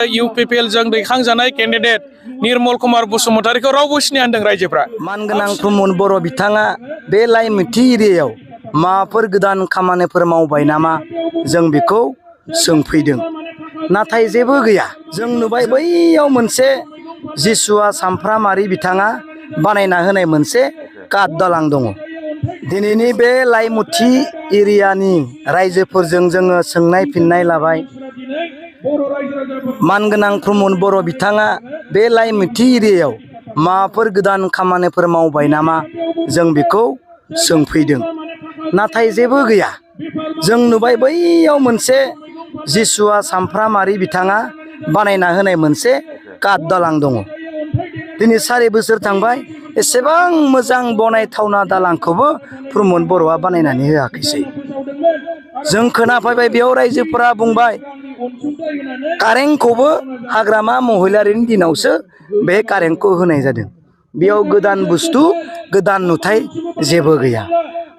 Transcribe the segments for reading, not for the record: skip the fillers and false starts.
UPPL जों दैखांजानाय candidate Nirmal Kumar बसुमतारीखौ रावबो सिनाया होनदों रायजोफ्रा। मानगोनां प्रमद बर' बिथाङा बे लाइमुथि एरियायाव माबाफोर गोदान खामानिफोर मावबाय नामा जों बेखौ सोंफैदों, नाथाय जेबो गैया। जों नुबाय बैयाव मोनसे जिसुआ सामफ्रामारि बिथाङा बानायना होनाय मोनसे काट दालां दङ। दिनैनि बे लाइमुथि एरियानि रायजोफोरजों जोङो सोंनाय फिननाय लाबाय। मानगोनां प्रमद बर' बिथाङा बे लाइमुथि एरियायाव माबाफोर गोदान खामानिफोर मावबाय नामा जों बेखौ सोंफैदों, नाथाय जेबो गैया। जों नुबाय बैयाव मोनसे जिसुआ सामफ्रामारि बिथाङा बानायना होनाय मोनसे काट दालां दङ। दिनै 4 बोसोर थांबाय, एसेबां मोजां बनायथावना दालांखौबो प्रमद बर'आ बानायनानै होआखैसै। जों खोनाफैबाय बेयाव रायजोफोरा बुंबाय कारेन्टखौबो हाग्रामा महिलारिनि दिनावसो बे कारेन्टखौ होनाय जादों। बेयाव गोदान बुस्थु गोदान नुथाय जेबो गैया।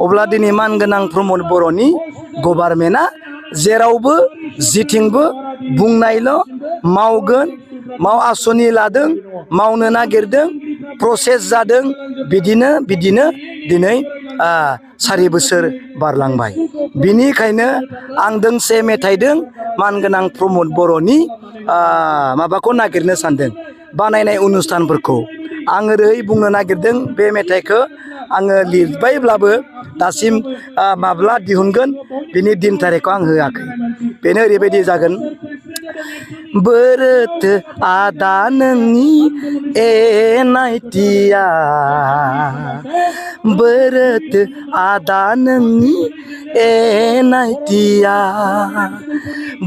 अब्ला दिनै मानगोनां प्रमद बर'नि गभार्नमेन्टआ जेरावबो जिथिंबो बुंनायल' मावगोन, आसनि लादों, मावनो नागिरदों, प्रसेस जादों, बिदिनो दिनै 4 बोसोर बारलांबाय। बिनिखायनो आं दोंसे मेथाइदों मानगोनां प्रमद बर'नि माबाखौ नागिरनो सानदों, बानायनाय अनुस्थानफोरखौ। आं ओरै बुंनो नागिरदों, बे मेथाइखौ आङो लिरबायब्लाबो दासिम माब्ला दिहुनगोन बिनि दिन थारिखखौ आं होआखै। बेनो ओरैबायदि जागोन। बोरोथो आदा नोंनि एनायथिया, बोरोथो आदा नोंनि एनायथिया,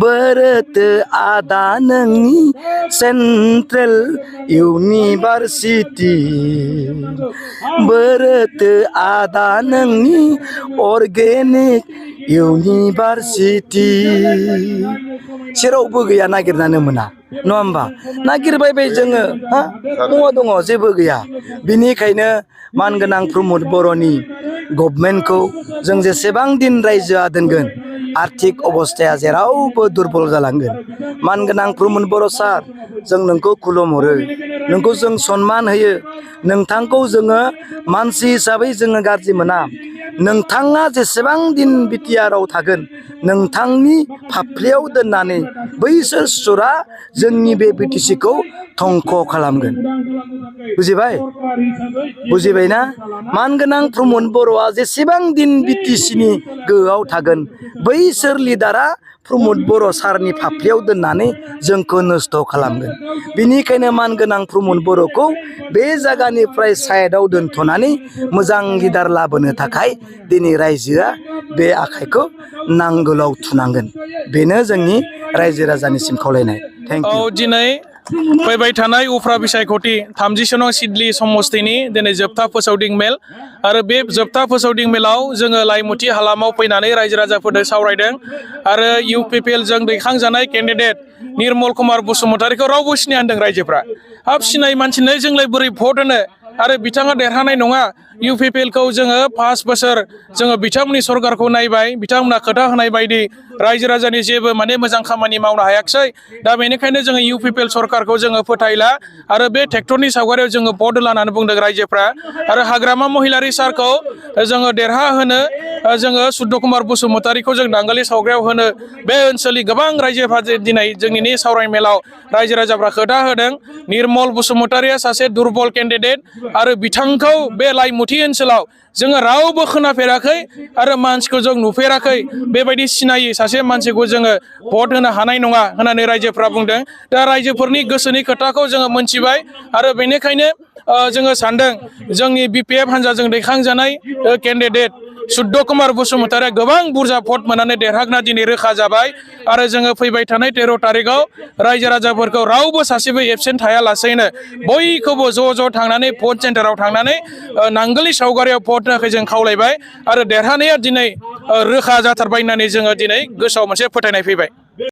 बोरोथो आदा नोंनि सेन्ट्रेल इउनिभारसिटि, बोरोथो आदा नोंनि अर्गेनिक इउनिभारसिटि। जेरावबो गैया, नागिरनानै मोना, नङा होमबा? नागिरबाय जोङो, दङ जेबो गैया। बिनिखायनो मानगोनां प्रमद बर'नि गभर्नमेन्टखौ जों जेसेबां दिन रायजोआ दोनगोन, आर्थिक अबस्थाया जेरावबो दुरबल जालांगोन। मानगोनां प्रमद बर' सार, जों नोंखौ खुलुमहरो, नोंखौ जों सनमान होयो, नोंथांखौ जोङो मानसि हिसाबै जोङो गाज्रि मोना। नोंथाङा जेसेबां दिन बिटिआरआव थागोन, नोंथांनि फाफ्लियाव दोननानै बैसोर सुरा जोंनि बे बिटिसिखौ धंख खालामगोन। बुजिबायना? मानगोनां प्रमद बर'आ जेसेबां दिन बिटिसिनि गोहोआव थागोन, बैसोर लिडारा प्रमद बर' सारनि फाफ्लियाव दोननानै जोंखौ नस्थ' खालामगोन। बिनिखायनो मानगोनां प्रमद बर'खौ बे जायगानिफ्राय साइडआव दोनथ'नानै मोजां लिडार लाबोनो थाखाय दिनै रायजोआ बे आखाइखौ नांगोलाव थुनांगोन। बेनो जोंनि रायजो राजानिसिम खावलायनाय। Thank you. दिनै फैबाय थानाय उफ्रा बिसायख'थि 30 नं सिडली समस्तिनि दिनै जोबथा फोसावदिं मेल, आरो बे जोबथा फोसावदिं मेलाव जोङो लाइमुथि हालामाव फैनानै रायजो राजाफोरजों सावरायदों। आरो UPPL जों दैखांजानाय कैंडिडेट निर्मल कुमार बसुमतारीखौ रावबो सिनाया होनदों रायजोफ्रा। हाब सिनाय मानसिनो जोंलाय बोरै भट होनो, आरो बिथाङा देरहानाय नङा। UPPL खौ जोङो 5 बोसोर जोङो बिथांमोननि सरकारखौ नायबाय, बिथांमोना खोथा होनाय बायदि रायजो राजानि जेबो मोजां खामानि मावनो हायाखिसै। दा बेनिखायनो जोङो UPPL सरकारखौ जोङो फोथायला, आरो बे ट्रेक्टरनि सावगारियाव जोङो भट होला होननानै बुंदों रायजोफ्रा। आरो हाग्रामा महिलारि सारखौ जोङो देरहाहोनो, जोङो सुद्ध कुमार बसुमतारीखौ जों नांगोलनि सावगारियाव होनो, बे ओनसोलनि गोबां रायजोफ्रा दिनै जोंनि सावराय मेलाव रायजो राजाफ्रा खोथा होदों। निर्मल बसुमतारीया सासे दुरबल कैंडिडेट, आरो बिथांखौ बे लाइमुथि ओनसोलाव जोङो रावबो खोनाफेराखै आरो मानसिखौ जों नुफेराखै। बेबायदि सिनायै सासे मानसिखौ जोङो भट होनो हानाय नङा होननानै रायजोफ्रा बुंदों। दा रायजोफोरनि गोसोनि खोथाखौ जोङो मोनथिबाय, आरो बेनिखायनो जोङो सानदों जोंनि BPF हान्जाजों दैखांजानाय कैंडिडेट सुद्ध कुमार बसुमतारीया गोबां बुरजा भट मोननानै देरहागोना दिनै रोखा जाबाय। आरो जोङो फैबाय थानाय 13 थारिखआव रायजो राजाफोरखौ रावबो सासेबो एबसेन्ट थायालासेनो बयखौबो ज' थांनानै भट सेन्टाराव थांनानै नांगोलनि सावगारियाव भट होनायखौ जों खावलायबाय। आरो देरहानाया दिनै रोखा जाथारबाय होननानै जोङो दिनै गोसोआव मोनसे फोथायनाय फैबाय।